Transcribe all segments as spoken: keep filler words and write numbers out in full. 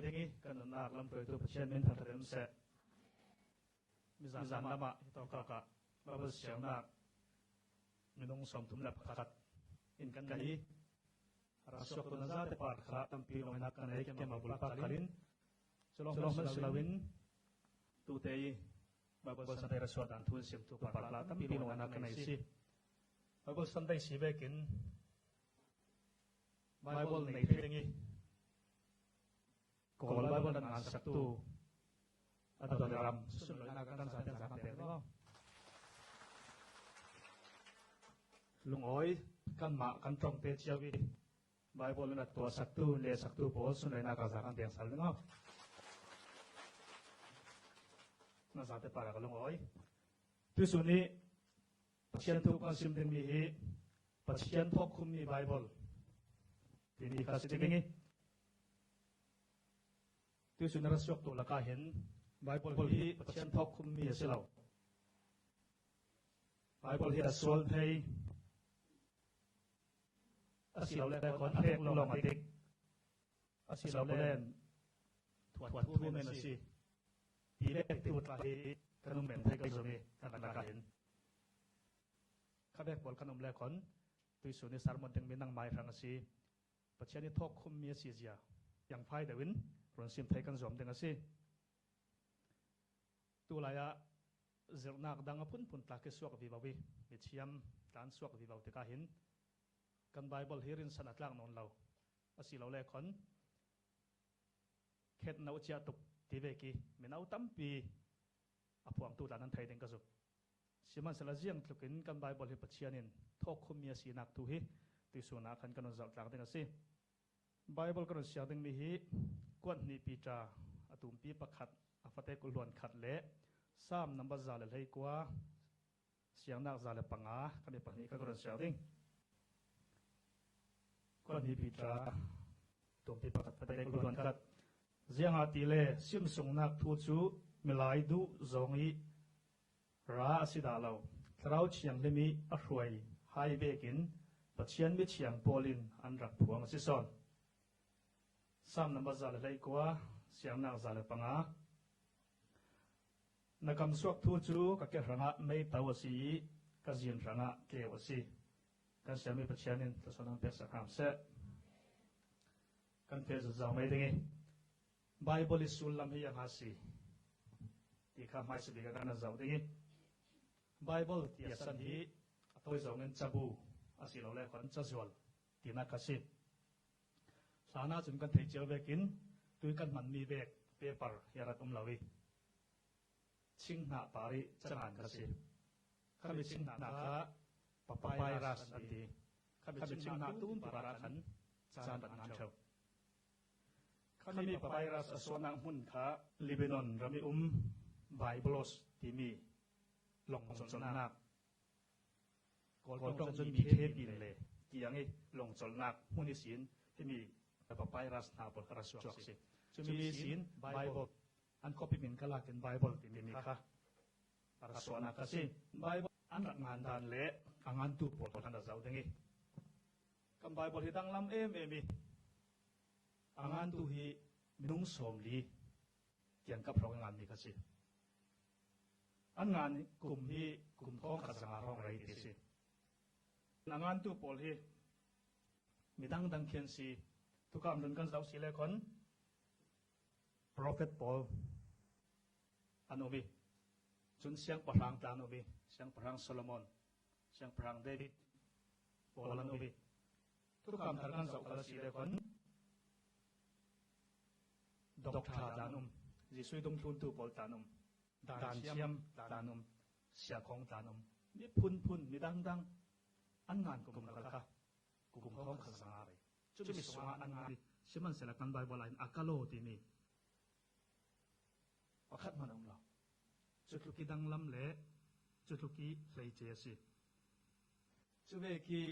ding i, kan nunnak lamhruaitu Pathian min thangṭhat in um seh. Mizan lamah hitawkah Bible siangnak minung sawmthum le pakhat in kan nei. Rasuaktu na zate par kha tampi lungngaihnak kan nei, keimah bulpak kalin. Culawng hman si loin tute i Bible Sunday rasuah dan thu in simtu par kha tampi lungngaihnak kan nei si. Bible Sunday si vekin Bible nei thei ding i Kawl Bible nan ngansaktu a Don Ram sunloihnak kan zate zak pek lo. Lungawi kanmah kan ṭawngte cio i Bible in a tuahsaktu, lehsaktu pawl sunloihnak a zak an pek sal ding aw. Na zate parak a lungawi. Tuisun i Pathian thu kan sim dingmi hi Pathian thawkkhummi Bible timi kha si ding i, tuisun a rasuaktu lakah hin Bible hi Pathian thawkkhummi a si lo. Bible hi a sual thei a si lo le khawn a hrek lawng a dik a si lo le thuat thu men a si ti le ti utla hi kan um men thei kan zum i kan lakah hin. Kha bek pawl kan um le khawn tuisun i sermon dingmi nangmai hrang a si. Pathian i thawkkhummi a si zia piangphai deuhin run sim thei kan zuam ding a si. Tulai ah zirhnak dang a phunphun tla kisuak vivo i mithiam tlan suak vivo tikah hin kan Bible hi rinsan a tlak nawn lo a si lo le khawn khetno a ciah tuk ti vek i mino tampi a phuangtu tla nan thei ding ka zum. Sihmanhsehlaw ziang tlukin kan Bible hi Pathian in thawkkhummi a sinak thu hi tuisun ah khan kan hun zalh tlak ding a si. Bible kan hun siang dingmi hi Kuat hnih Peter a tumpi pakhat a fate kul hluan khat le Sam number za le hleikua siangnak za le panga khami pahnih kha kan hun siang ding. Kuat hnih Peter tumpi pakhat fate kul hluan khat. Ziangahtile simsungnak thu cu milai duh zong i ra a si dah lo. Thlarau Thianghlim i a hruai hai vekin Pathian mithiang pawl in an rak phuang a si sawn. Sam number za le hleikua, siangnak za le panga. Na kamsuak thu cu ka ke hrangah meito a si i ka zin hrangah keu a si. Kan siami Pathian in thlawsuah nan peksak hram seh. Kan feh zungzal mai ding i Bible i sullam hi a hnga si ti kha hmaisa bik a kan zoh ding i Bible ti a san hi a tawi zongin cabu a si lo le khawn cazual tinak kha si. Hlan ahcun kan thei cio vekin tui kan hmanmi vek paper hi a rat um lo i chinghnah par i cangan kha si. Khami chinghnah kha papyrus an ti. Khami chinghnah tumpi par ah khan caan rat ngan ṭheu. Khami papyrus a suahnak hmun kha Lebanon ram i um Byblos timi lawng colhnak Kawl ṭawng cun mi khe pin le tiang i lawng colhnak hmun ihsin himi papyrus hna pawl kha ra suak si. Cumi ihsin Bible an copy min ka lakin Bible timi kha a ra suahnak kha si. Bible an rak ngan dan le a ngantu pawl kha an ra zoh ding i kan Bible hi danglam em em i a ngantu hi minung sawmli kiangkap hrawng a nganmi kha si. An ngan kum hi kum thawngkhat zanga hrawng rei ti si. A ngantu pawl hi midang dang khin si. Thukam run kan zoh si le khawn profet pawl an um i cun siangpahrang tla an um i siangpahrang Solomon, siangpahrang David pawl an um i thukam thar kan zoh khal a si le khawn doctor tla an um, Jesuh i dungthluntu pawl tla an um, danthiam tla an um, siangkhong tla an um, mi phunphun mi dangdang an ngan kum khal kha kum thawngkhat zanga rei. Cumi sungah an ngan i sihmanhsehlaw kan Bible ah hin a kalo timi pakhat hman a um lo. Cutluk i danglam le cutluk i hleice a si. Cuvek i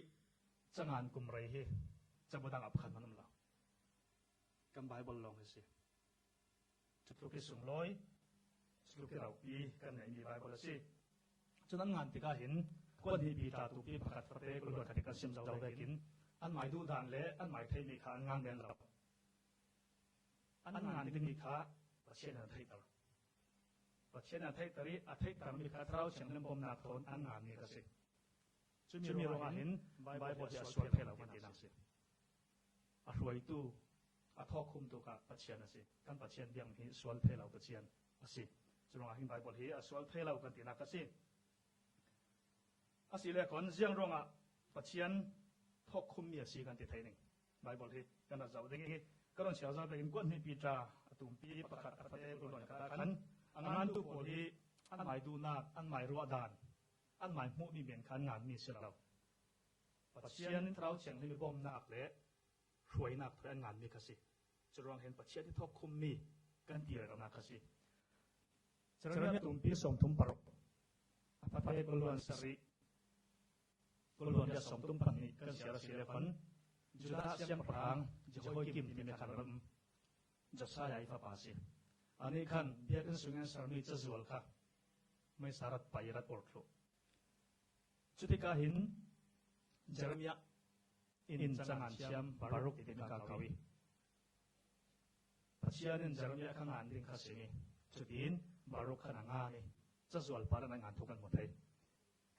cangan kum rei hi cabu dang a pakhat hman a um lo. Kan Bible lawng hi si. Cutluk i sunglawi, cutluk i ropi kan neihmi Bible a si. Cun an ngan tikah hin Kuat hnih Peter tumpi pakhat fate kul hluan khat i kan sim zo vekin anmai duh dan le anmai theihmi kha an ngan men lo. an ngan ding mi kha Pathian in a theihter. Pathian in a theihter ih, a theihter mi kha Thlarau Thianghlim bomnak thawn an ngan mi kha si. Cumi ruangah hin Baibal hi a sual thei lo kan tinak si. A hruaitu, a thawkkhumtu kha Pathian a si. Kan Pathian biakmi hi sual thei lo Pathian a si. Curuangah hin Baibal hi a sual thei lo kan tinak a si. A si le khawn ziang ruangah Pathian thawkkhummi a si kan ti thei ning. Baibal hi kan rak zoh ding ih, ka run siar zau tein kuat hnih Piter a tumpi pakhat a fate kul hluan khat ah khan a ngantu pawl hi an mai duhnak, an mai ruahdan, an mai hmuhmi men kha an nganmi a si lo. Pathian in Thlarau Thianghlim ih bawmnak le hruainak thawi an nganmi kha si. Curuang hin Pathian ih thawkkhummi kan ti rero nak kha si. Jeremiah tumpi sawmthum paruk, a fate kul hluan sarih, kul hluan riat sawmthum pahnih kan siar a si le khawn, Judah siangpahrang Jehoiakim timi khan ram, Josiah ih fapa a si. Anih khan biakinn sungin sermi cazual kha meisa rat pai ih rat ur thluh. Cutikah hin Jeremiah in ca ngan thiam Baruk timi kha ko ih, Pathian in Jeremiah kha ngan ding kha sim ih, cutiin Baruk khan a ngan ih, cazual pa in a ngan thu kan hmu thei.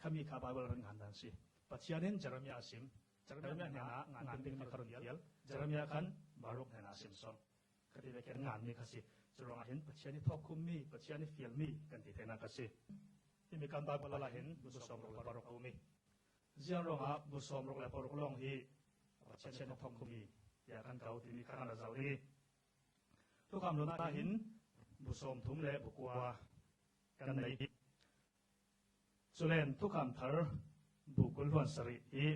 Khami kha Baibal rak ngan dan si. Pathian in Jeremiah a sim, Jeremiah hnenah ngan ding mi kha run fial, Jeremiah khan Baruk hnenah a sim sawm. Kha ti vek hin nganmi kha si. Curuangah hin Pathian ih thawkkhummi, Pathian ih fialmi kan ti theinak kha si. Himi kan Baibal ah hin bu sawmruk le paruk a um ih, ziang ruangah bu sawmruk le paruk lawng hi Pathian ih thawkkhummi tiah kan ko timi kha kan rak zoh ding ih, thukham hlun ah hin bu sawmthum le bu kua kan nei ih, culen thukham thar bu kul hluan sarih hi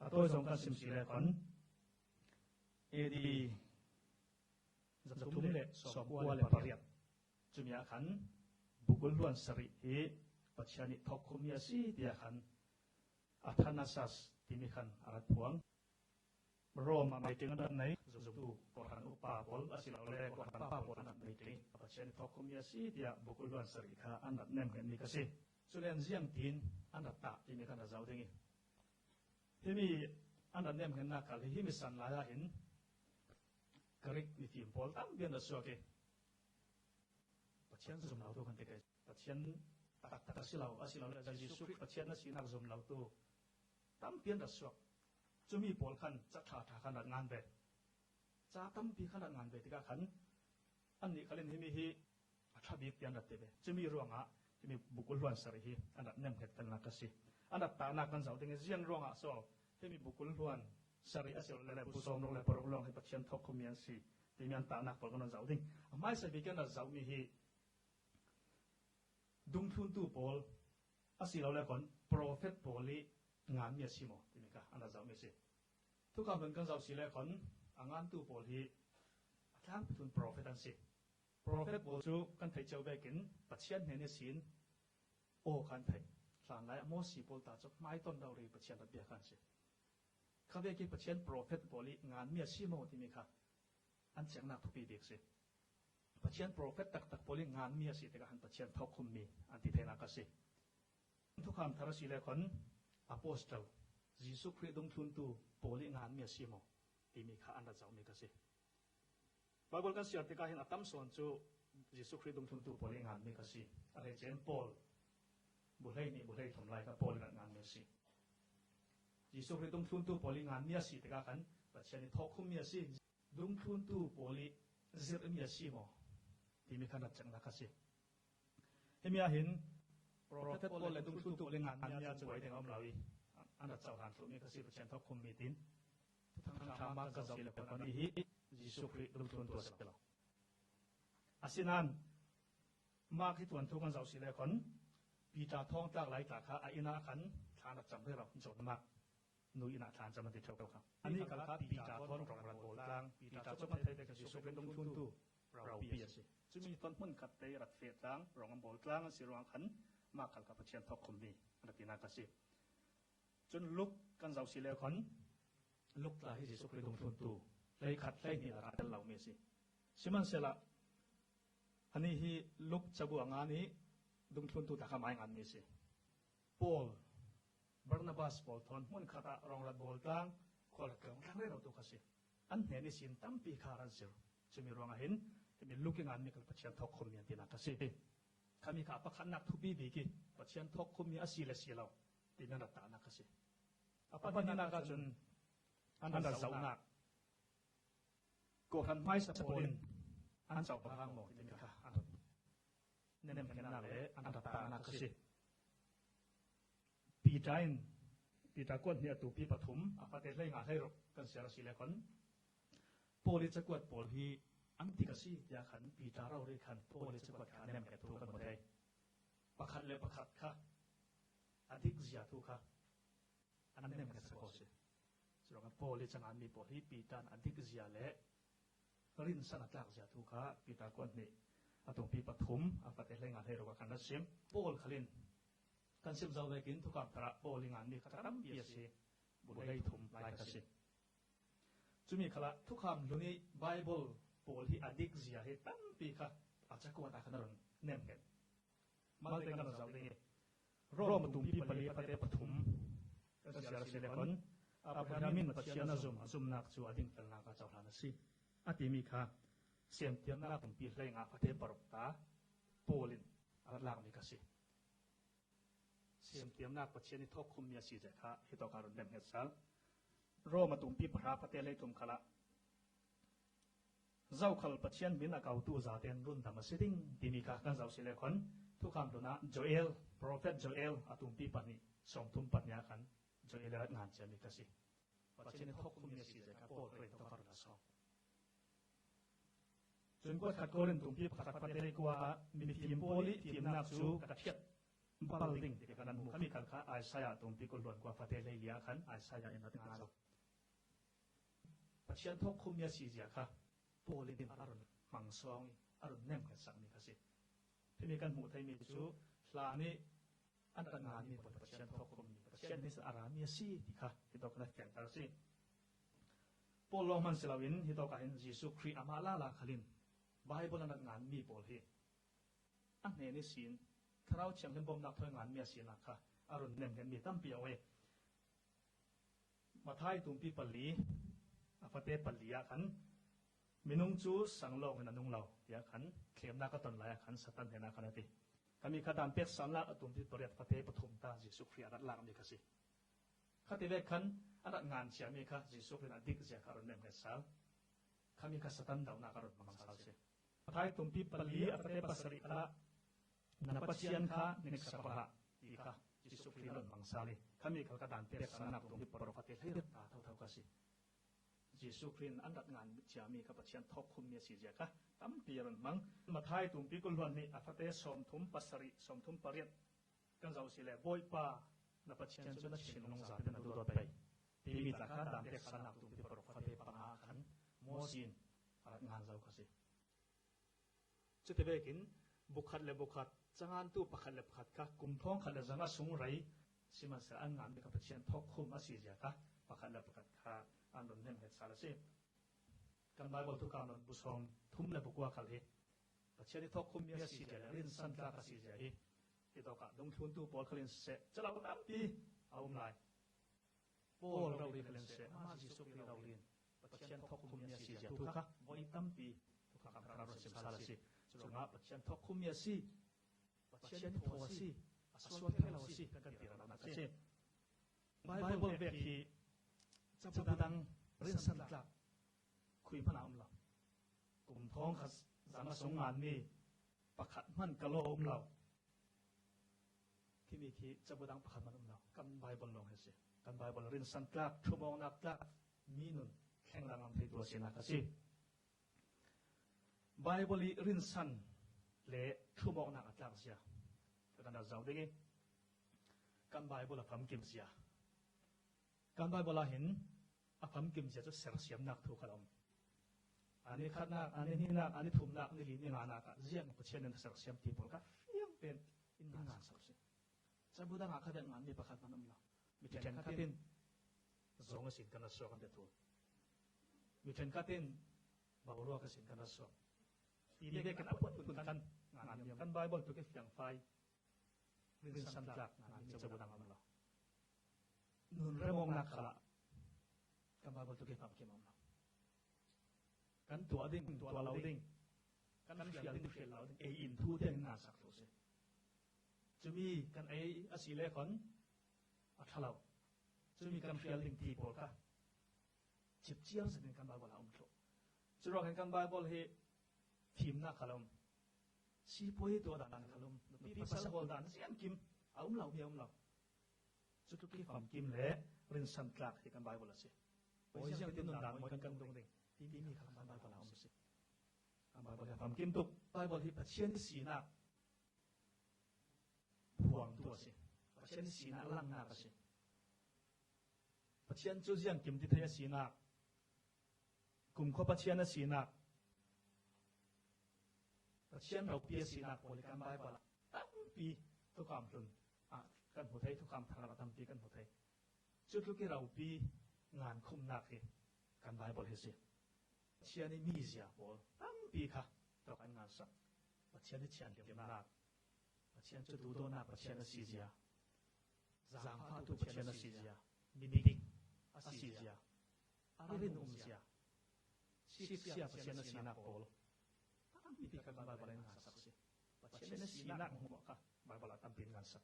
a tawi zong kan sim si le khawn, A D zathum le sawmkua le pariat, cumi ah khan bu kul hluan sarih hi Pathian ih thawkkhummi a si tiah khan Athanasius timi khan a rak phuang. Rom ah meeting an rak nei, zumtu kawhhran upa pawl a si lo le kawhhran pa pawl an rak meeting, Pathian ih thawkkhummi a si tiah bu kul hluan sarih kha an rak nemngenmi kha si. Culen ziangtin an rak tah timi kha kan rak zoh ding ih, himi an rak nemngennak khal hi himi san lai ah hin Greek mifim pawl tampi an rak suak ih, Pathian zum lotu kan ti kei. Pathian taktak a si lo, a si lo le Jesuh Khrih Pathian a sinak zum lotu tampi an rak suak. Cumi pawl khan ca ṭhaṭha khan rak ngan ve. Ca tampi khan rak ngan ve tikah khan annih khal in himi hi a ṭha bik tiah an rak ti ve. Cumi ruangah himi bu kul hluan sarih hi an rak nemhnget kan lak a si. An rak tahnak kan zoh ding ih, ziang ruangah so himi bu kul hluan sarih a si lo le bu sawmruk le paruk lawng hi Pathian thawkkhummi an si timi an tahnak pawl kan zoh ding. A hmaisa bik in an zohmi hi dungthluntu pawl a si lo le khawn profet pawl ih nganmi a si maw timi kha an rak zohmi a si. Thukham hlun kan zoh si le khawn a ngantu pawl hi a tlangpi thun profet an si. Profet pawl cu kan theih cio vekin Pathian hnen ihsin aw khan theih. Hlanlai ah Mosi pawl ta cu hmaiton rori Pathian rak bia khan si. Kha vekin Pathian profet pawl ih nganmi a si maw timi kha an ciangnak thupi bik si. Pathian profet taktak pawl ih nganmi a si tikah khan Pathian thawkkhummi an ti theinak a si. Thukham thar a si le khawn apostle, Jesuh Khrih dungthluntu pawl ih nganmi a si maw timi kha an rak zohmi kha si. Baibal kan siar tikah hin a tam sawn cu Jesuh Khrih dungthluntu pawl ih nganmi kha si. A hleice in Paul, bu hleihnih bu hleithum lai kha Paul ih rak nganmi a si. Jesuh Khrih dungthluntu pawl ih nganmi a si tikah khan Pathian ih thawkkhummi a si. Dungthluntu pawl ih zirhmi a si maw timi kha rak ciangnak kha si. Himi ah hin profet pawl le dungthluntu pawl ih nganmi ah cun buai ding a um lo ih an rak cohlan thluhmi kha si, Pathian thawkkhummi tiin. Thuthang ṭha Mark kan zoh si le khawn anih hi Jesuh Khrih dungthluntu a si lo. Asinain Mark hi tuanthu kan zoh si le khawn Peter thawngtlak lai tla kha a inn ah khan thla an rak cam rero, John Mark nu inn ah thla an cam an ti ṭheo kha. Anih kal kha Peter thawn rong rak bawl tlang, Peter cu kan thei ve kha Jesuh Khrih dungthluntu ropi a si. Cumi thawn hmun khat te rak feh tlang, rong an bawl tlang an si ruang khan Mark kal kha Pathian thawkkhummi an rak tinak a si. Cun Luke kan zoh si le khawn Luke tla hi Jesuh Khrih dungthluntu hleikhat hleihnih lakah a tel lomi a si. Sihmanhsehlaw anih hi Luke cabu a ngan ih dungthluntu ta kha mai nganmi a si. Paul, Barnabas pawl thawn hmun khat ah rong rak bawl tlang, khual rak tlang tlang rero tu kha si. An hnen ihsin tampi kha a rak zir. Cumi ruangah hin, himi Luke i ngan mi kha Pathian thawkkhum mi an tinak ka si. Khami kha a pakhatnak thupi bik i Pathian thawkkhum mi a si le si lo, ti nan rak tahnak ka si. A pahnihnak ahcun an rak zohnak, kawhhran hmaisa pawl in an cohlang maw timi kha an nemkhennak le an rak tahnak ka si. Peter in, Peter kuat hnih a tumpi pathum a fate hleinga hleiruk kan siar a si le khon, Paul i cakuat pawl hi an dik a si tiah khan Peter rori khan Paul i cakuat kha a nemkhen thu kan hmu thei. Pakhat le pakhat kha a dikzia thu kha an nemkhen sak ko si. Curuangah Paul i canganmi pawl hi Peter in a dikzia le rinsan a tlakzia thu kha Peter kuat hnih a tumpi pathum a fate hleinga hleiruk ah khan rak sim. Paul khal in kan sim zo vekin Thukham Thar ah Paul i nganmi kha tampi a si. Bu hleithum lai kha si. Cumi khalah Thukham Hlun i Bible pawl hi a dikzia hi tampi kha a cakuat ah khan a run nemkhen. Malte kan zoh ding i Rom a tumpi pali fate pathum kan siar a si le khon, Abraham in Pathian a zum, a zumnak cu a dingfelnak a cohlan a si, a timi kha Siamtiamnak tumpi hleinga fate paruk ta Paul in a rak lakmi kha si. Siamtiamnak Pathian i thawkkhummi a si zia kha hitawk a run nemhnget sal. Rom a tumpi pahra fate hleithum khalah zokhal Pathian min a kotu zaten rundam a si ding timi kha kan zoh si le khon, Thukham Hlun ah Joel, profet Joel a tumpi pahnih, sawmthum pahnih ah khan Joel i rak ngan ciami kha si. Pathian i thawkkhummi a si zia kha Paul rin tawk a run a sawm. Cun kuat khat Korin tumpi pakhat fate kua ah mifim pawl i fimnak cu ka thiat bal ding ti kha kan hmuh. Khami khal kha Isaiah tumpi kul hluan kua fate hleili ah khan Isaiah in a rak ngan zo. Pathian thawkkhummi a si zia kha Paul in a run hmang sawng i a run nemhnget sakmi kha si. Himi kan hmuh theimi cu hlan i an rak nganmi pawl Pathian thawkkhummi, Pathian hmasa a rami a si ti kha hitawk kan fianter a si. Paul lawng hman si loin hitawk ah hin Jesuh Khrih amah lala khal in Bible an rak nganmi pawl hi a hnen ihsin Thlarau Thianghlim bawmhnak thawi nganmi a sinak kha a run nemhngetmi tampi a um i, Matthai tumpi pali, a fate pali ah khan, "Minung cu sang lawngin a nung lo," tiah khan, thlemnak a ton lai ah khan Satan hnenah khan a ti. Khami kha Dan pek sannak a tumpi pariat fate pathum ta Jesuh Khrih a rak lakmi kha si. Khati vek khan a rak ngan ciami kha Jesuh Khrih in a dikzia kha a run nemhnget sal. Khami kha Satan dohnak a run hmang sal si. Matthai tumpi pali a fate pasarih khalah, "Na Pathian kha niksa pahlah," ti kha Jesuh Khrih in a run hmang sal i, khami khal kha Dan pek sannak tumpi paruk fate hleiruk ta thotho kha si. Jesuh Khrih in an rak ngan ciami kha Pathian thawkkhummi a si zia kha tampi a run hmang. Matthai tumpi kul hluan hnih a fate sawmthum pasarih, sawmthum pariat kan zoh si le, "Bawipa, na Pathian cu na thinlung zaten na duhdawt pei," timi tla kha Dan pek sannak tumpi paruk fate panga ah khan Mosi in a rak ngan zo kha si. Cuti vekin bukhat le bukhat, cangantu pakhat le pakhat kha kum thawngkhat le zanga sung rei sihmanhsehlaw an nganmi kha Pathian thawkkhum a si zia kha pakhat le pakhat kha an run nemhnget sal a si. Kan Bible Thukham Hlun bu sawmthum le bu kua khal hi Pathian i thawkkhummi a si zia le rinsan tlak a si zia hi hitawk ah dungthluntu pawl khal in siseh, calo tampi a um lai. Paul rori khal in siseh, amah Jesuh Khrih rori in Pathian thawkkhummi a si zia thu kha voi tampi Thukham Thar ah run sim sal a si. Curuangah Pathian thawkkhummi a si, Pathian i thaw a si, a sual thei lo a si kan ti ralnak a si. Bible vek hi cabu dang rinsan tlak khui hmanh a um lo. Kum thawngkhat zanga sung nganmi pakhat hmanh ka law a um lo. Khimi khi cabu dang pakhat hmanh a um lo. Kan Bible lawng hi a si. Kan Bible rinsan tlak, ṭhumawknak tlak, mi nun thleng danglam theitu a sinak a si. Bible i rinsan le ṭhumawknak a tlakzia kan rak zoh ding i, kan Bible a famkimzia. Kan Bible ah hin a famkimzia cu sersiamnak thu kha a um. A ni khatnak, a ni hnihnak, a ni thumnak, ni li, ni nganak ah ziang Pathian in a sersiam ti pawl kha fiang tein in ngan sal si. Cabu dang ah kha vek nganmi pakhat hmanh a um lo. Mi ṭhenkhat in zong a sin kan rak suak an ti thu. Mi ṭhenkhat in boruak a sin kan rak suak. Ti te kan a put pun kan ngan. Kan Bible tuk i fiangfai rinsan tlak nganmi cabu dang a um lo. Nun remawknak khalah kan Bible tuk i famkim a um lo. Kan tuah ding, tuah lo ding, kan hrial ding, hrial lo ding, ei in thu tiang in ngansak thluh si. Cumi kan ei a si le khon a ṭha lo. Cumi kan hrial ding ti pawl kha cipcial zetin kan Bible ah a um thluh. Curuangah hin kan Bible hi fimnak kha lo um. Sipuai tuah dan kha lo um. Nupi pasal hawl dan ziangkim a um lo mi a um lo. Cutluk hi famkim le rinsan tlak hi kan Bible a si. Pawi ziangtin nundan mawi kan kan dung ding timi kha kan Bible ah a um si. Kan Bible hi famkim tuk. Bible hi Pathian i sinak phuangtu a si. Pathian i sinak langnak a si. Pathian cu ziangkim ti thei a sinak, kumkhua Pathian a sinak, Pathian ropi a sinak pawl hi kan Bible ah tampi, Thukham Hlun ah kan hmu thei, Thukham Thar ah tampi kan hmu thei. Cutluk i ropi ngankhumnak hi kan Bible hi si. Pathian i mizia pawl tampi kha tawk an ngansak. Pathian i thianhlimnak, Pathian cu duhdawtnak Pathian a sizia, zaangfahtu Pathian a sizia, midik a sizia, a rinumzia, siksia Pathian a sinak pawl tampi kha kan Bible ah an ngansak si. Pathian a sinak hmuh kha Bible ah tampi an ngansak.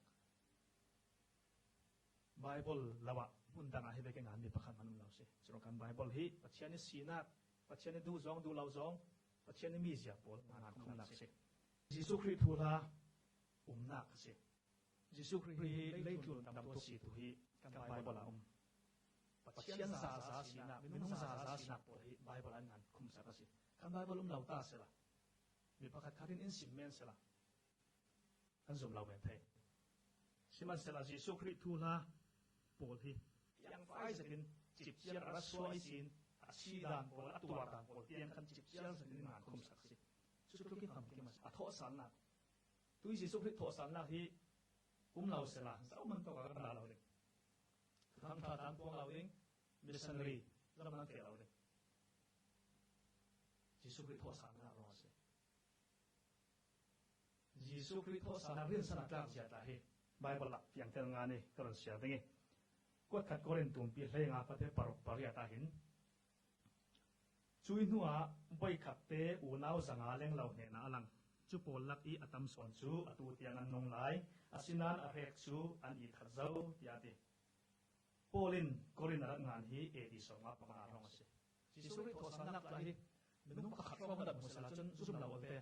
Bible lo ah hmun dang ah hi vekin ngan mi pakhat hmanh um lo si. Curuang kan Bible hi Pathian i sinak, Pathian i duh zawng, duh lo zawng, Pathian i mizia pawl ngankhumnak si. Jesuh Khrih thuhla umnak a si. Jesuh Khrih hi leitlun damtu a situ hi kan Bible ah um. Pathian zaza sinak, minung zaza sinak pawl hi Bible ah an ngankhumsak a si. Kan Bible um lo ta sela, mi pakhat khat in in sim men sela, kan zum lo men thei. Sihmanhsehlaw Jesuh Khrih thuhla pawl hi fiangfai zetin cipcial a ra suah ihsin a si dan pawl, a tuar dan pawl tiang khan cipcial zetin ngankhumsak a si. Cutluk hi famkim a si. A thawhsalnak, tui Jesuh Khrih thawhsalnak hi um lo sela, zohman tawk a kan ra lo ding. Thuthang ṭha tlan puang lo ding, missionary lam an feh lo ding. Jesuh Khrih thawhsalnak ruang a si. Jesuh Khrih thawhsalnak rinsan a tlak zia tla hi Bible ah fiangtel ngan i ka run siar ding i, kuat khat Korin tumpi hleinga pate paruk pariat ah hin, cuih hnuah voikhatte unau zanga lenglo hnenah a lang. Cu pawl lak i a tam sawn cu atu tiang an nung lai, asinain a hrek cu an it khat zo, tiah a ti. Paul in Korin a rat ngan hi A D sawmnga panga hrawng a si. Jesuh Khrih thawhsalnak tla hi minung pakhat hrawng rat hmu sehla cun zum lo a pe.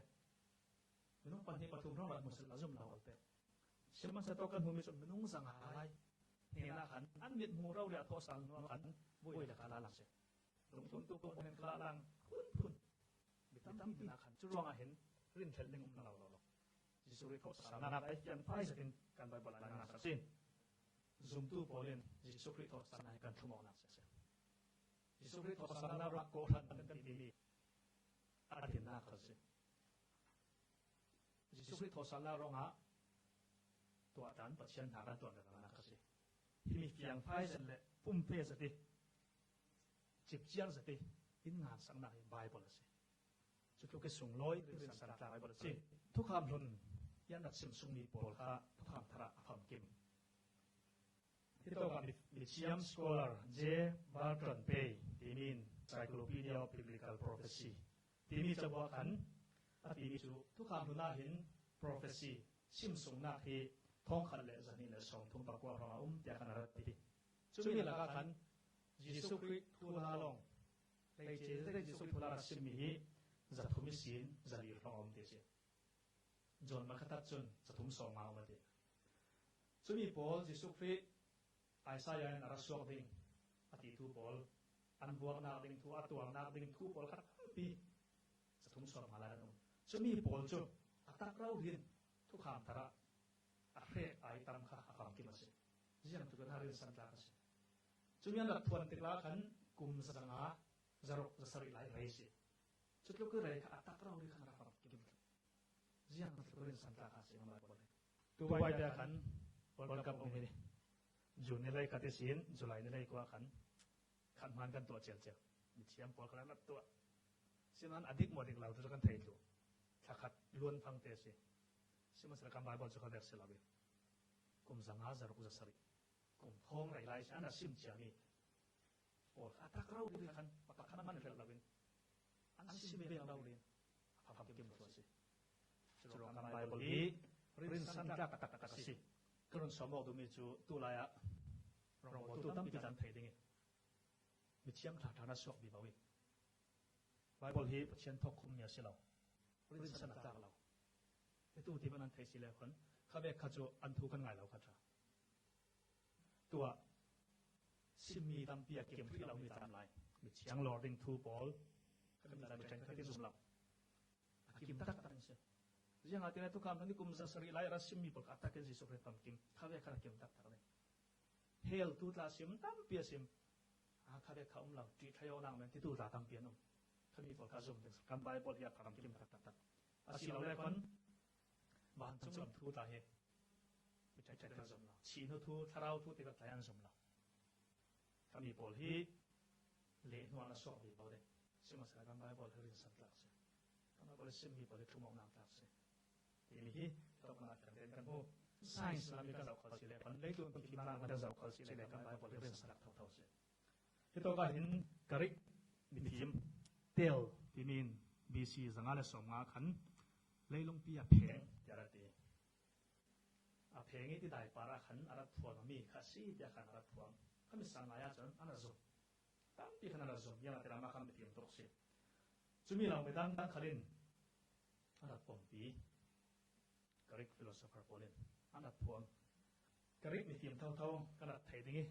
Minung pahnih pathum hrawng rat hmu sehla zum lo a pe. Sihmanhsehlaw kan hmuhmi cu minung zanga lai hnenah khan an mit hmu rori ah thawhsal hnuah khan voi le kal a lang si. Dungthluntu pawl hnen kal a lang phunphun. Mi tampi hna khan cu ruangah hin rinhlelh ding um lo lo. Jesuh Khrih thawhsalnak ai fianfai zetin kan Bible ah ngansak si. Zumtu pawl in Jesuh Khrih thawhsalnak hi kan thlum awknak si. Jesuh Khrih thawhsalnak ruangah kawhhran kan timi a dinnak kha si. Jesuh Khrih thawhsalnak ruangah tuah dan Pathian hna kan tuan lengnak kha si. Himi fiangfai zet le pumpe zet i cipcial zet i in ngansaknak hi Bible a si. Cutluk i sunglawi rinsan tlak Bible a si. Thukham hlun i an rak sim sungmi pawl kha Thukham Thar ah a famkim. Hitawkah mi, mithiam scholar J Barton Pei timi in Encyclopedia of Biblical Prophecy timi cabuah khan a timi cu Thukham Hlun ah hin prophecy simsungnak hi thawngkhat le zahnih le sawmthum pakua hrawng a um tiah khan a rak ti. Cumi lakah khan Jesuh Khrih thuhla lawng, hleice zate Jesuh Khrih thuhla rak simmi hi zathum ihsin zali hrawng a um ti a si. John Makhatat cun zathum sawmnga a um a ti. Cumi pawl Jesuh Khrih Isaiah in a ra suak ding a ti thu pawl, an buaknak ding thu, a tuarnak ding thu pawl kha tampi zathum sawmnga lai an um. Cumi pawl cu a tak rori in Thukham Thar ah a hrek ai tam kha a famkim a si. Ziang tuk in a rinsan tlak a si. Cumi an rak phuan tik lai khan kum zanga zaruk zasarih lai rei si. Cutluk i rei kha a tak rori khan a rak famkim. Ziang tuk rinsan tlak a si Bible hi. Dubai te khan World Cup um hi. June ni hleikhat ihsin July ni hleikua khan khat hmaan kan tuah cialcial. Mithiam pawl khan an rak tuah. Sinain a dik maw dik lo tu kan thei thluh. Thlakhat luan phang te a si. Sihmanhsehlaw kan Bible cu kha versi lo i kum zanga zaruk zasarih, kum thawng rei lai si an a sim ciami pawl kha a tak rori khan pakhat hman hrelh loin an sim ve lo rin a famkim thluah si. Curuangah kan Bible hi rinsan tlak taktak a si. Ka run sawm awk duhmi cu tulai ah rawngbawltu tampi tla an thei ding i mithiam ṭha ṭha na suak vivo i Bible hi Pathian thawk khummi a si lo, rinsan a tlak lo. Hitu ti an thei si le khuan khavek kha cu an thu kan ngai lo kha ṭha. Tuah simmi tampi a kim hrih lomi tam lai. Mi thiang lawr ding thu pawl kan mi ṭhenkhat in zum lo. A kim taktak in si. Ziangahtile tukham hlan i kum za sarih lai a ra simmi pawl kha a takin Jesuh Khrih famkim khavek khan a kim taktak ding. Hell tu tla sim tampi a sim. A khavek kha um lo, ṭih thei awknak men titu tla tampi an um. Khami pawl kha zum ding kan Bible hi a famkim taktak. A si lo le khuan vancung lam thu tla hi mi ṭhenkhat in zum lo. Chihnu thu, thlarau thu tikah tlai an zum lo. Khami pawl hi leh hnuah na suak vivo ding. Sihmanhsehlaw kan Bible hi rinsan tlak si. Kan Bible hi simmi pawl hi ṭhumawknak tlak si. Timi hi hitawk hmanh ah fiangtein kan hmu. Science lam i kan zoh khol si le khuan, leitlun thimnak lam kan zoh khol si le kan Bible hi rinsan tlak thotho si. Hitawk ah hin Greek mifim Thales timi in B C zanga le sawmnga khan leilungpi a pheng tiah a ra ti. A pheng i tidai par ah khan a rat phuang a mi kha si tiah khan a rat phuang. Khami sang lai ah cun an rat zum. Tampi khan a rat zum. Ziangahtile amah khan mifim tuk si. Cumi lo midang dang khal in a rat pompi. Greek philosopher pawl in an rat phuang. Greek mifim thotho kan rat thei ding i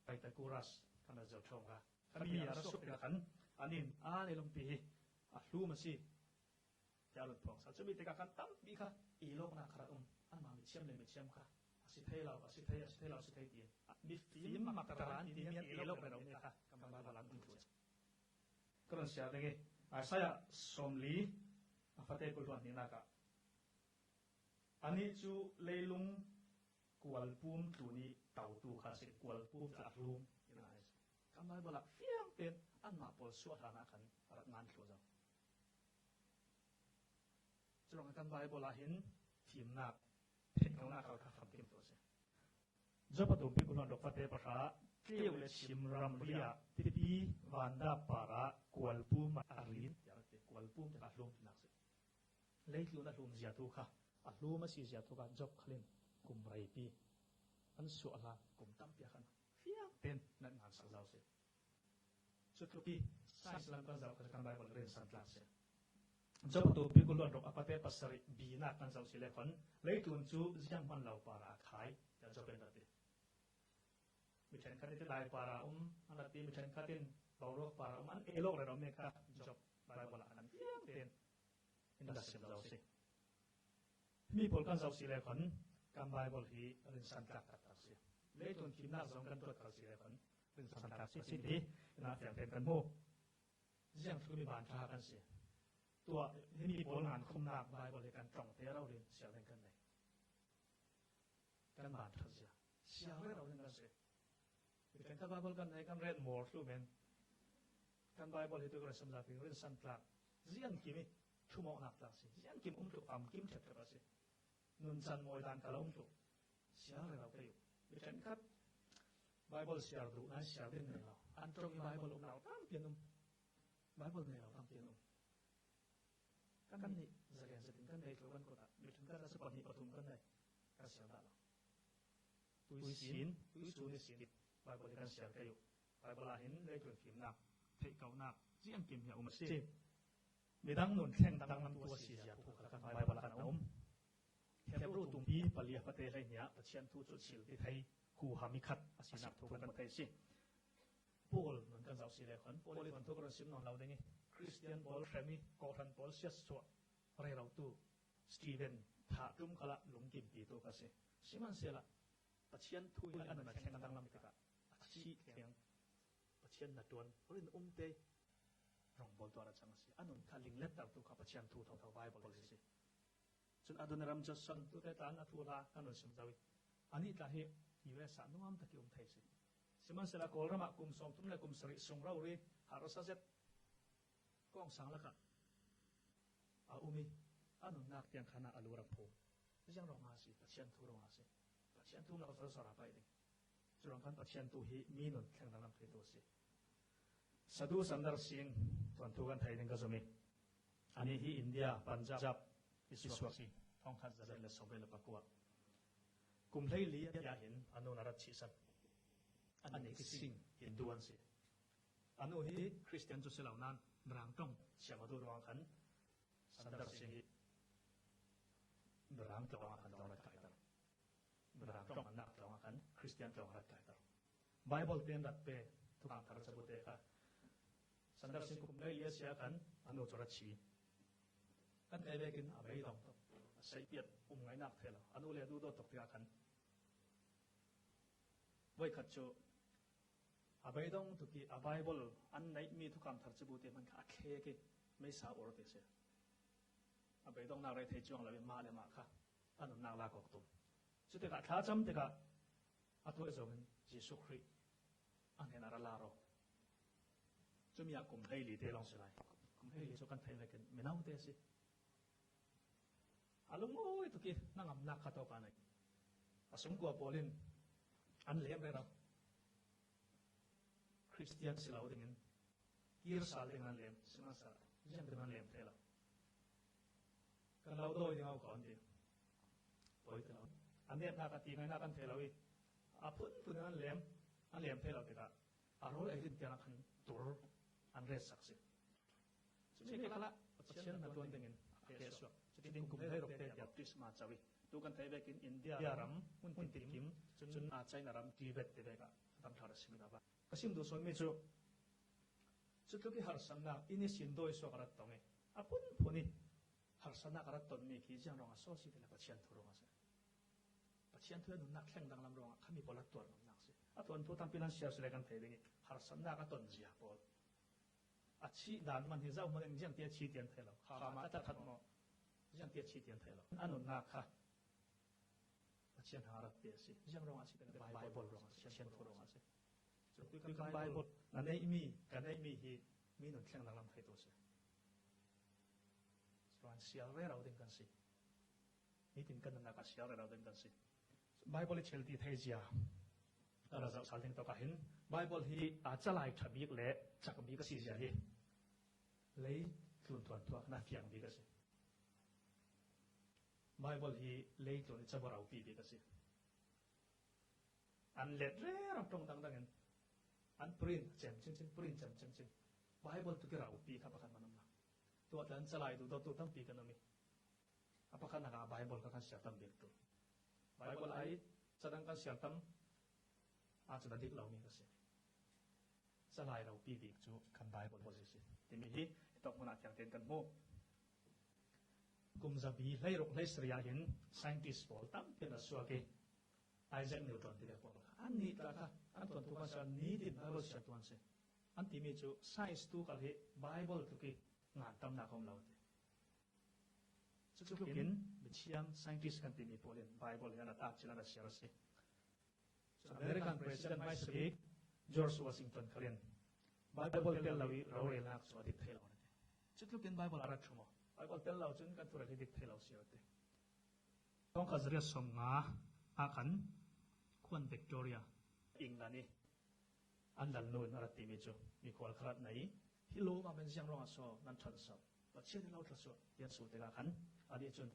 Pythagoras kan rat zo ṭhawng kha. Khami a ra suk tikah khan an in a leilungpi hi a hlum a si. Tiah a lut phuang sa. Cumi tikah khan tampi kha i lawknak kha rak um. Anmah mithiam le mithiam kha a si thei lo, a si thei, a si thei lo, a si thei tiin mifim mak tara an timi an i lawk rero mi kha kan Bible ah an um thluh. Ka run siar ding i Isaiah sawmli a fate kul hluan hnihnak ah anih cu leilung kualpum tlun i totu kha a si. Kualpum cu a hlum ina a si. Kan Bible ah fiang tein anmah pawl suah hlan ah khan a rak ngan thluh zo. Curuangah kan Bible ah hin fimnak, theihkauhnak kal kha famkim thluh a si. Job a tumpi kul hluan ruk fate pahra, tleu le chim ramri ah tipi vandap parah kualpum a rin tiah a ti. Kualpum te kha a hlum tinak si. Leitlun a hlum zia tu kha, a hlum a si zia tu kha Job khal in kum reipi an suah hlan kum tampi ah khan fiang tein nat ngan sak zo si. Cutluk i science lam kan zoh kha kan Bible rinsan tlak si. Job a tumpi kul hluan ruk a fate pasarih binak kan zoh si le khuan leitlun cu ziang hman lo parah a khai tiah Job in a ti. Mi ṭhenkhat in tidai parah um an rat ti, mi ṭhenkhat in boruak parah um an ei lawk rero mi kha Job Bible ah kan fiang tein in rak sim zo si. Himi pawl kan zoh si le khuan kan Bible hi rinsan tlak taktak si. Leitlun fimnak zong kan tuat khal si le khuan rinsan tlak si ti hi ina fiang tein kan hmu. Ziang tluk mi vanṭha kan si. Tuah himi pawl ngan khumnak Bible hi kan ṭong te rori in siar ding kan nei. Kan vanṭha zia siar rero ding kan si. Mi ṭhenkhat Bible kan nei kan ren mawr thlu men. Kan Bible hi tu kan sim zat ding rinsan tlak. Ziang kim i ṭhumawknak tlak si. Ziang kim um thlu, famkim ṭhepṭhep a si. Nuncan mawi dan kal a um thlu. Siar rero kei uh. Mi ṭhenkhat Bible siar duh nan siar ding nei lo. An ṭong i Bible um lo tampi an um. Bible nei lo tampi an um. Kan nih zalen zetin kan nei thlu kan kut ah mi ṭhenkhat a si pahnih pathum kan nei. Kan siar dah lo. Tuisin, tuisun ihsin Bible hi kan siar kei uh. Bible ah hin leitlun fimnak, theihkauhnak ziang kim hi a um a si. Midang nun thleng danglam tu a si zia thu kha kan Bible ah kan a um. Hebru tumpi pali a fate hleihnih ah Pathian thu cu thil ti thei huham i khat a sinak thu kan hmu thei a si. Paul nun kan zoh si le khuan Paul i thuanthu ka run sim nawn lo ding i Khristian pawl hrem i kawhhran pawl siatsuah rerotu Stephen thah ṭum khalah lungkimpitu kha si. Sihmanhsehlaw Pathian thu hi a nun a thleng danglam tikah a thih thleng Pathian hnaṭuan rinum te rongbawltu a ra cang a si. A nun kha linglettertu kha Pathian thu thotho Bible hi si. Cun Adoniram Judson tute tla in a thu hla kan run sim zo i anih tla hi U S ah nuam tak i um thei si. Sihmanhsehlaw Kawlram ah kum sawmthum le kum sarih sung rori harsa zet kawngsang lakah a um i a nunnak tiang khan a lu rak phu. Ziang ruangah a si, Pathian thu ruangah a si. Pathian thu lo sawsawh a pai ding. Curuang khan Pathian thu hi mi nun thleng danglam theitu a si. Sadhu Sundar Singh tuan thu kan thei ding ka zum hi. Ani hi India, Punjab, Iswak si, thawngkhat zariat le sawmriat le pakua. Kum hleili a hin a nu na rat chihsan. Ani ki Singh Hindu an si. A nu hi Christian chu si lo nan, Mirang ṭawng siam a duh ruang khan Sundar Singh hi Mirang tlawng a khan tlawng rat kai tar. Mirang ṭawng an nak tlawng a khan Christian tlawng rat kai tar. Bible pen rat pe, Thukham Thar chabu te kha. Sundar Singh kum hleili a sia khan a nu chu rat si. Kan thei vekin a beidawng tawk, a seipiat um ngainak thei lo. A nu le a duh dawt tawk tikah khan voi khat chu a beidawng tuk i a Bible an neih mi Thukham Thar chabu te hman kha a thlek i meisa ur ti si. A beidawngnak rethei chuang lo i mah le mah kha a nunnak lak awk tum. Cutikah thlacam tikah a tuai zawngin Jesuh Khrih a hnen a ra la rawh. Cumi ah kum hleili te lawng si lai. Kum hleili cu kan theih vekin mino te a si. A lungawi tuk i hnangamnak kha tawk a nei. A sungkua pawl in an lem rero. Christian si lo dingin kir sal ding an lem, sihmanhsehlaw ziang ding an lem thei lo. Kan lo dawi ding a um kho an ti. Poi ti lo. An netnak a ti ngainak an thei lo i a phunphun in an lem, an lem thei lo tikah a rawl ei rin tiang a khan tur an retsak si. Cumi khalah Pathian hna tuan dingin a pe suak. Cutin kum hleiruk te baptisma co i tu kan theih vekin India ram hmun tinkim, cun a China ram Tibet ti vek ah a tam thar a si mi ta va. Ka sim duh sawn mi cu cutluk i harsatnak i nisin dawi suak a rat tong i a phunphun i harsatnak a rat ton mi khi ziang ruangah so si ti le Pathian thu ruangah si. Pathian thu a nunnak thleng danglam ruangah khami pawl a tuar ngamnak si. A tuan thu tampi nan siar si le kan thei ding i harsatnak a ton zia pawl. A chih dan man hi zoh hmanh in ziang ti a chih tian thei lo. Kha mah tak khat maw? Ziang ti a chih tian thei lo. A nunnak kha Pathian hna rat te a si. Ziang ruangah a si, Bible ruangah a si, Pathian thu ruangah a si. Cu kan Bible na neihmi, ka neihmi hi mi nun thleng danglam thei tu a si. Ruang siar rero ding kan si. Nitin kan nunnak a siar rero ding kan si. Bible i thil ti thei zia kan ra zoh sal ding tawk ah hin Bible hi aa calai ṭha bik le cak bik a si zia hi lei tlun tuan tuak na fiang bik a si. Bible hi lei tlun i cabu ropi bik a si. An let rero ṭong dangdang in an print cem cing cing, print cem cing cing. Bible tuk i ropi kha pakhat man um lo. Tuah tla an calai duh dawtu tampi kan um i a pakhatnak ah Bible kha kan siar tam bik tu. Bible ai cadang kan siar tam ahcun a dik lomi ka si. Calai ropi bik cu kan Bible pawl si si timi hi hi tawk hmun ah fiang tein kan hmu. Kum zabi hleiruk hleisarih ah hin scientist pawl tampi an ra suak i Isaac Newton ti vek pawl kha an nih tla kha an tuan tu kan siar nitin Bible siar tuan si. An timi cu science tu kal hi Bible tuk i ngan tamnak a um lo ti. Cutluk in mithiam scientist kan timi pawl in Bible hi an rak at cil an rak siar a si. Cu American President hmaisabik George Washington khal in Bible tel lo i rorelnak cu a dik thei lo a ti. Cutluk in Bible a rak ṭhu maw? Bible tel lo cun kan thurel hi dik thei lo si a ti. Thawngkhat zariat sawmnga ah khan Queen Victoria, England i an lalnu in a rak timi cu mikhual khalat nei hi lawm ah men ziang ruangah so nan ṭhanso? Pathian in lo thluasuah tian su tikah khan a nih cun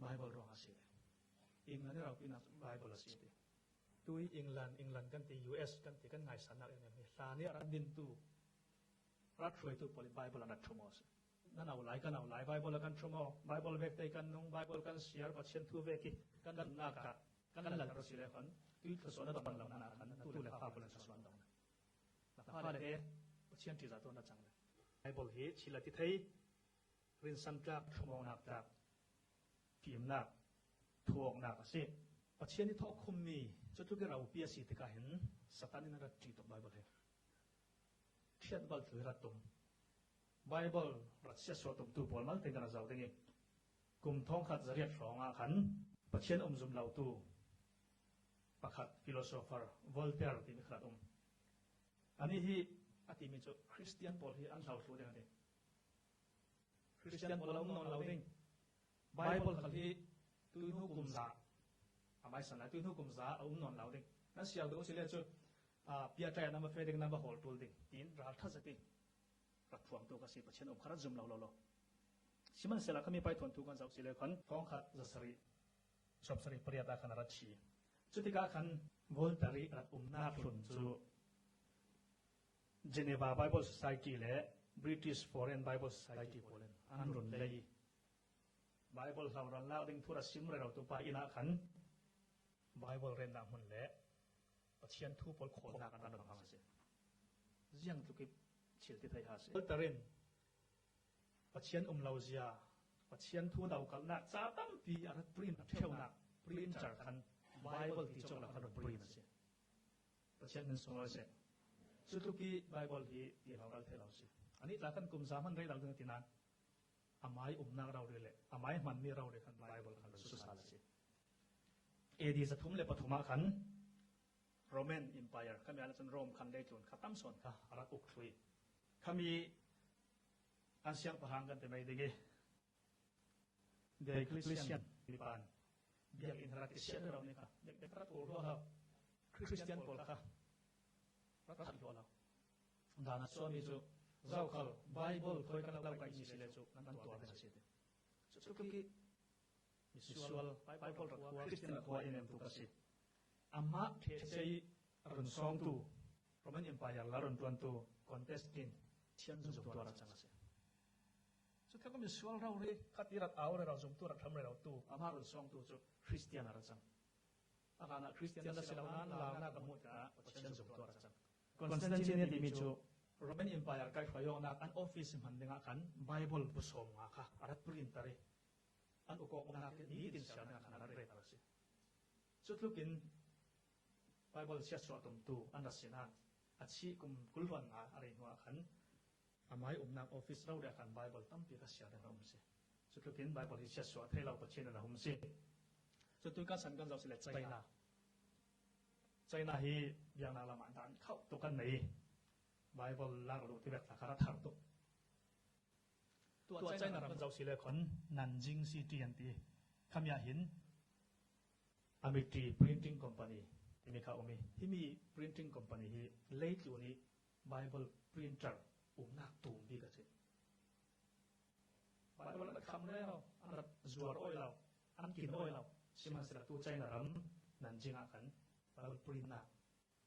Bible ruangah a si ve. England i ropinak cu Bible a si ti. Tui England, England kan ti, U S kan ti, kan ngaihsannak em em hi hla nih a rak dintu, rak hruaitu pawl in Bible an rak ṭhu maw si? Nan au lai, kan au lai, Bible a kan ṭhu maw? Bible vek tei kan nung, Bible kan siar, Pathian thu vek i kan nunnak ah kan lalter si le khan tui thluasuah na ton lo hna khan tu le fa pawl in thluasuah an dong. Na fale he Pathian ṭihzah tuah na cang le. Bible hi thil a ti thei, rinsan tlak, ṭhumawknak tlak, fimnak, thuawknak a si. Pathian i thawhkhummi cutluk i ropi a si tikah hin Satan in a rak ṭih tuk Bible hi. Ṭhiatbal thil hi rak tum. Bible rak siatsuah tumtu pawl malte kan rak zoh ding i kum thawngkhat zariat hrawng ah khan Pathian um zum lotu pakhat philosopher Voltaire timi khat um. Anih hi a timi cu Christian pawl hi an hlothlu ding a ti. Christian pawl a um nawn lo ding. Bible khal hi tuihnu kum za, a hmaisan lai tuihnu kum za a um nawn lo ding. Nan siar duh si le cu a, piatlai a na va fe ding, na va hawl tul ding, tiin ral ṭha zet i rat phuangtu ka si, Pathian um kha rat zum lo lo lo. Sihmanhsehlaw khami paithuantu kan zoh si le khan, thawngkhat zasarih, sawmsarih pariat ah khan a rat thi. Cutikah khan Voltaire rat umnak hlun cu Geneva Bible Society le British Foreign Bible Society pawl in an run lei. Bible hloral lak ding thu ra sim rerotu pa inn ah khan Bible rennak hmun le Pathian thu pawl khawlnak an rak hmang a si. Ziang tluk i thil ti thei ha si. Voltaire in Pathian um lo zia, Pathian thu dokalhnak ca tampi a rak print ṭheunak printer khan Bible ti cawk lo khan rak print a si. Pathian min sung lo si. Cutluk i Bible hi ti hloral thei lo si. Anih tla khan kum za hman rei lo ding ti nain a mai umnak rori le a mai hmanmi rori khan Bible khan rak susa a si. A D zathum le pathum ah khan Roman Empire, khami ah cun Rome khan leitlun kha tam sawn kha a rak uk thlu i, khami an siangpahrang kan ti mai ding i, Diocletian mipan biakinn rak kisiat rero ni kha, bek bek rak tul hluahhlo, Christian pawl kha rak that hluahhlo. Dan a suahmi cu zokhal Bible thawi kan lo kaihmi si le cu nan tuar ding a si ti. Cutluk i misual Bible rak khua, Christian rak khua in emtu ka si. Amah ṭhetse i a run sawngtu, Roman Empire la run ṭuantu Constantine Thian zumtu a rak cang a si. Cu tluk misual rori khat i rak au rero, zumtu rak hram rero tu amah run sawngtu cu Christian a rak cang. A hlanah Christian a si lo nain launak a hmuh tikah Pathian zumtu a rak cang. Constantine timi cu Roman Empire kaihhruai awknak an office hman dingah khan Bible bu sawm nga kha a rak printer i an uk awk umnak i nitin siarnak khan a rak retter a si. Cutlukin Bible siatsuah tumtu an rak si nain a chih kum kul hluan nga a rei hnuah khan a mai umnak office rori ah khan Bible tampi kha siar ding a um si. Cutlukin Bible hi siatsuah thei lo Pathian in a hum si. Cutu kan san kan zoh si le China. China hi biaknak lam ah dan khauh tuk kan nei. Bible lak ruh ti vek tla kha a thar tuk. Tuah China ram kan zoh si le khan Nanjing City an ti. Khami ah hin Amity Printing Company timi kha um i, himi printing company hi leitlun i Bible printer umnak tum bik a si. Bible an rak kham rero, an rak zuar awi lo, an kin awi lo. Sihmanhsehlaw tu China ram Nanjing ah khan Bible printnak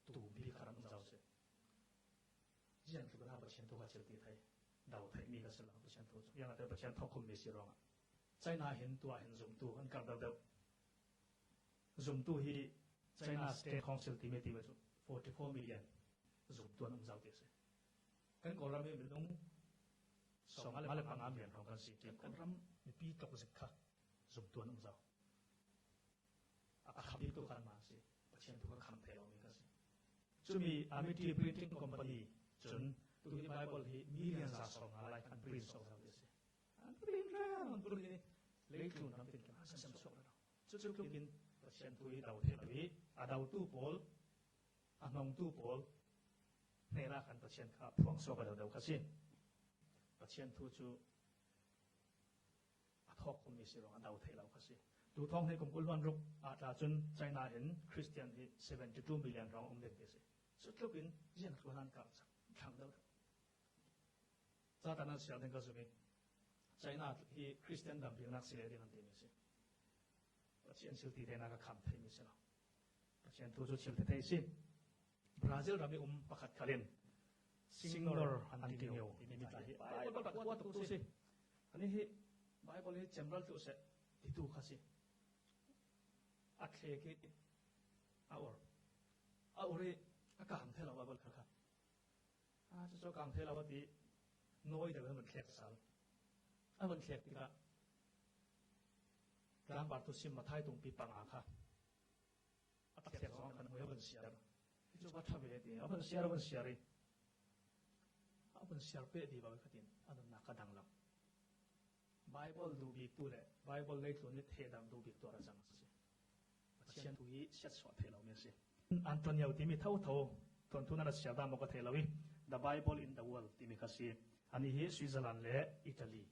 tum bik kha rak um zo si. Ziang tluk in Pathian thu kha thil ti thei, do theihmi kha si lo Pathian thu cu. Ziang tluk Pathian thawkkhummi si ruangah. China hin tuah hin zumtu an karh deuhdeuh. Zumtu hi China State Council timi ti cu forty four million zumtu an um zo ti a si. Kan Kawlram hi minung sawmnga le panga million hrawng kan si. Kan Kawlram mipi tluk zik kha zumtu an um zo. A kham biktu kha anmah a si. Pathian thu kha kham thei lomi kha si. Cumi Amity Printing Company cun tu hi Bible hi million za sawmnga lai khan print suak zo ti a si. An print rero, an print i leitlun ram tin kha an sem suak rero. Cutluk in Pathian thu hi do thei lo i a dotu pawl, a hnongtu pawl hnenah khan Pathian kha a phuang suak a deuhdeuh kha si. Pathian thu cu a thawkkhummi si ruangah a do thei lo kha si. Tu thawng hnih kum kul hluan ruk ah tla cun China hin Christian hi seventy two million hrawng um ding ti si. Cutluk in ziang tluk an karh thlang deuhdeuh. Satan an siar ding ka zumh i, China hi Christian dambiknak si le ding an timi si. Pathian thil ti theinak a kham theimi si lo. Pathian thu cu thil ti thei si. Brazil ram i um pakhat khal in Signor Antonio timi tla hi Bible rak khua tuk tu si. Anih hi Bible hi cemral tu seh titu kha si. A thlek i a ur. A ur i a kang thei lo Bible kha kha. A, cucu kang thei lo a ti, nawi deuh in a vun thlek sal. A vun thlek tikah tlangval thusim Matthai tungpi panga kha a thlek zong khan hmui a vun siar. Hi cu va ṭha ve ti a vun siar, a vun siar i a vun siar peh ti bak khatin a nunnak kha dang lo. Bible duh biktu le Bible leitlun i thehdam duh biktu a ra cang a si. Pathian thu hi siatsuah thei lomi a si. Antonio timi thotho, tuanthu nan a siar dan maw ka thei lo i, The Bible in the World timi kha si. Anih hi Switzerland le Italy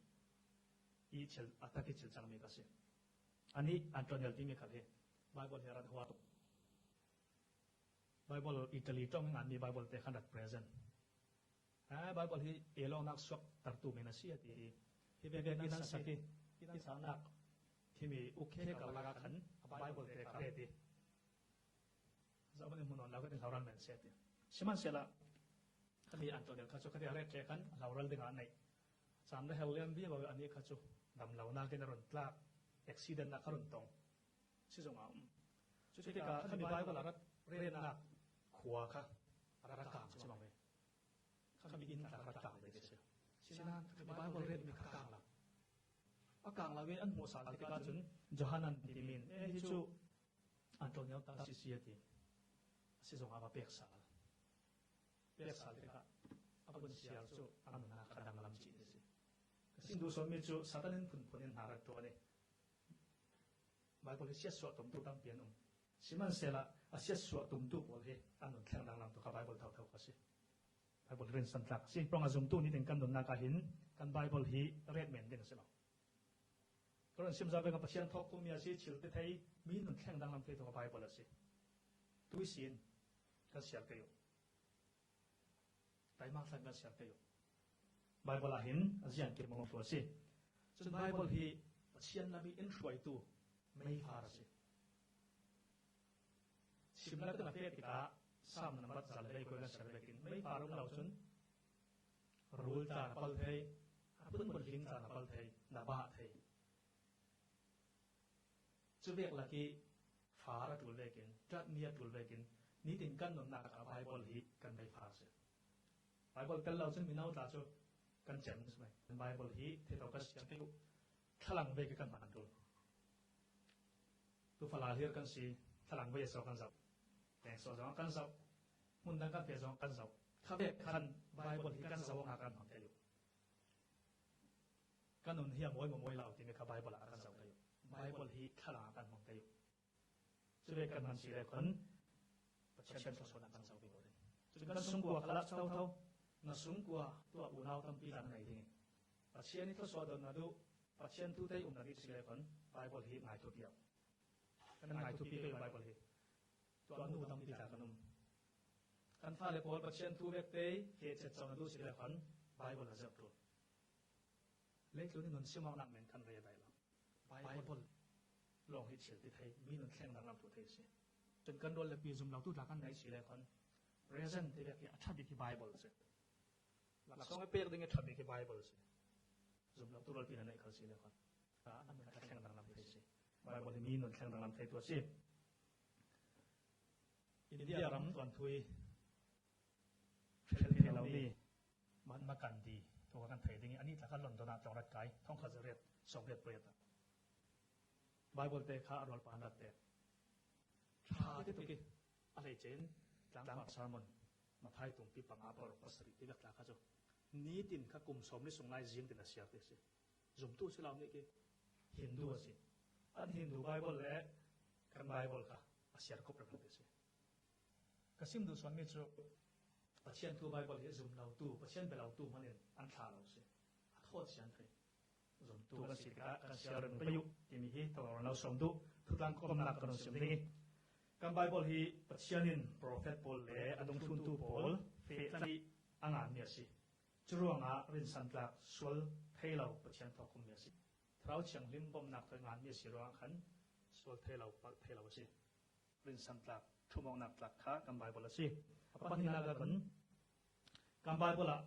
i thil, a tak i thil cangmi kha si. Anih Antonio timi khal hi Bible hi a rat hua tuk. Bible Italy tawng ngan mi Bible te khan rat present. A Bible hi elawngnak suak tartu min a si a ti hi. Hi vek hi nan sak hi, hi nan saknak hi mi ukhe kal laka khan a Bible te ka ret hi. Zaman in hmun on lau ka tin hlau ral men se ti. Siman sela, khami Antonio kha chu khati a ret te khan hlau ral ding a nei. Sam le hel lian bia bawi ani kha chu dam lo nak in a run tlak, accident nak kha run tong. Si zong a um. Chutika khami Bible a rat retnak khua kha a rat kang si mang ve. Khami in tlak rat kang ve si. Sinan khami Bible ret mi kha kang lo. A kang lo ve an hmuh sal tika chun Johanan ti min e hi chu Antonio ta si si a ti. Si zong a ma pek sal. Pek sal tika a bun sial chu a mun nak a dang lam chi ti si. Ka sin du son mi chu Satan in phun phun in hna rat tu a ni. Bible hi siatsuah tumtu tampi an um. Siman sela a siatsuah tumtu pawl hi an nun thleng danglam tu kha Bible thau thau kha si. Bible rin san tlak si. Prong a zumtu nitin kan nunnak ah hin kan Bible hi ret men ding a si lo. Ka run sim zau veka Pathian thawk khum mi a si, chil te thei, mi nun thleng danglam thei tu kha Bible a si. Tui sin kan sial kei uh. Taimang thlan kan sial kei uh. Bible ah hin a zian kei mong thua si. Chun Bible hi Pathian lam i in hruaitu meifar a si. Simla kan a pek tikah Sam nambat zal vei koi kan sial vekin meifar um lo chun rul tla na pal thei, a punpun hling tla na pal thei, na bah thei. Cuvek lak i far a tul vekin, ṭatmi a tul vekin, nitin kan nunnak a Bible hi kan bei far si. Bible tel lo cun mino tla cu kan cem si mai. Kan Bible hi theihlo kan si cang uh, thlalang vek i kan hman ṭul. Tu Falalhir kan si, thlalang vei a so kan zoh. Tengso zong kan zoh. Hmun dang kan feh zong kan zoh. Kha vek khan Bible hi kan zoh a kan hmang thei uh. Kan nun hi a mawi maw mawi lo timi kha Bible ah kan zoh thei uh. Bible hi thla ah kan hmang thei uh. Cuvek kan hman si le khon Pathian thluasuahnak kan zoh bik uh. Cun kan sungkua khalah tho tho, na sungkua tuah unau tampi kan nei ding i Pathian i thluasuah don na duh, Pathian tu tei um na dih si le khon Bible hi ngai thupi uh. Kan ngai thupi pei Bible hi. Tuah nu tampi tla kan um. Kan fale pawl Pathian thu vek tei, he chet co na duh si le khon Bible a zoh ṭul. Leitlun in nun simawknak men kan rei a daih lo. Bible lawng hi thil ti thei, mi nun thleng danglam tu thei si. Cun kan rual le pi zum lo tu tla kan neih si le khon present ti vek hi a ṭha bik hi Bible si. Laksawng i pek ding i ṭha bik hi Bible si. Zum lo tu rual pi na neih khal si le khon a nun ka thleng danglam thei si. Bible hi mi nun thleng danglam thei tu a si. India ram tuan thui hril thei lo mi Mahatma Gandhi tu kan thei ding i, ani tla kha London ah tlawng rat kai, thongkhat zariat sawmriat pariat ah Bible te kha a rualpa an rat te ṭha te tuk i a hleice in tlangval sermon Mathai tumpi panga paruk pasarih ti vek tla kha cu nitin kha kum sawm ni sung lai zing tin a siar ti a si. Zumtu si lo nih ki Hindu a si. An Hindu Bible le kan Bible kha a siar khop reng ti a si. Ka sim duh suan mi cu Pathian thu Bible hi zum lo tu, Pathian bia lo tu hman in an thla lo si. A thawt sian thei. Zumtu kan si tikah kan siar reng pei uh timi hi thawk lo sawm duh. Thutlang komnak kan sim ding i kan Bible hi Pathian in profet pawl le a dungthluntu pawl feh tlan i a nganmi a si. Curuangah rinsan tlak sual thei lo Pathian thawk khummi a si. Thlarau Thianghlim bomnak thawi nganmi a si ruangah khan sual thei lo, palh thei lo a si. Rinsan tlak, thumawknak tlak kha kan Bible a si. A pahnihnak ah kan, kan Bible ah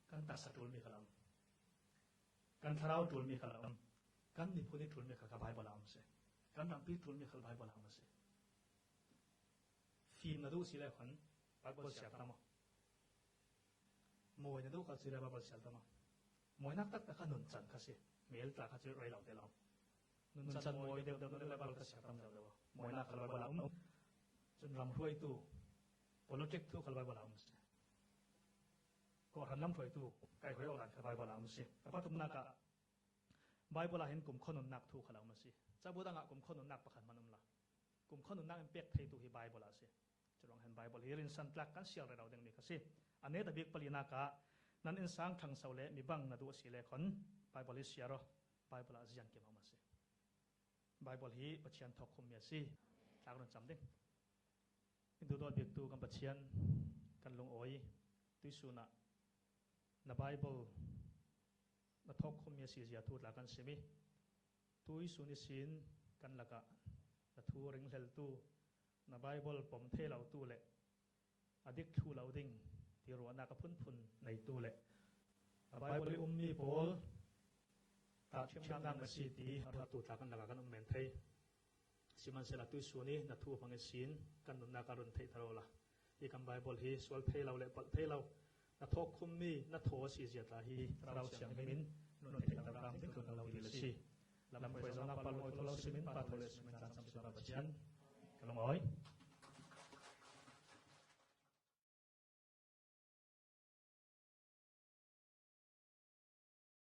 kan taksa ṭulmi kha lo, kan thlarau ṭulmi kha lo, kan miphun i ṭulmi kha ka Bible ah um si. Kan rampi ṭulmi kha Bible ah um a si. Fim na duh si le khon Bible siar tam aw. Mawi na duh kha si le Bible siar tam aw. Mawinak taktak kha nuncan kha si. Mel tla kha si rei lo te lo. Nuncan mawi deuh deuh na duh le Bible kha siar tam deuh deuh aw. Mawinak kha Bible a um. Cun ram hruaitu, politic thu kha Bible a um si. Kawhhran lam hruaitu, kaihruai awk dan kha Bible a um si. A pathumnak ah Bible ah hin kumkhua nunnak thu kha lo um a si. Cabu dangah kumkhua nunnak pakhat hman um lo. Kumkhua nunnak in pek theitu hi Bible ah a si. Curuang hin Bible hi rinsan tlak kan siar rero dingmi kha si. A neta bik palinak ah nan innsang ṭhangso le mi bang na duh a si le khon Bible hi siar aw. Bible ah zian kim a um a si. Bible hi Pathian thawk khummi a si. Tlak run cam ding. Kan duhdawt biaktu kan Pathian, kan lungawi, tuisunah na Bible na thawkkhum mi a sihzia thu tla kan sim i, tuisun ihsin kan lakah na thu ringhleltu, na Bible pom thei lotu le a dik thlu lo ding ti ruahnak a phunphun neitu le a Bible i ummi pawl tahṭhimnak na si ti a ruahtu tla kan lakah kan um men thei. Sihmanhsehlaw tuisun i na thu hmang ihsin kan nunnak a run theih ta rawla, hi kan Bible hi sual thei lo le palh thei lo, na thawkkhum mi na thaw a sihzia tla hi Thlarau Thianghlim in nun theih taktak ding kan lo dil a si. Lam khuai zonak palmawi thu lo simin pa tho le simin caan sam si pa Pathian, ka lungawi.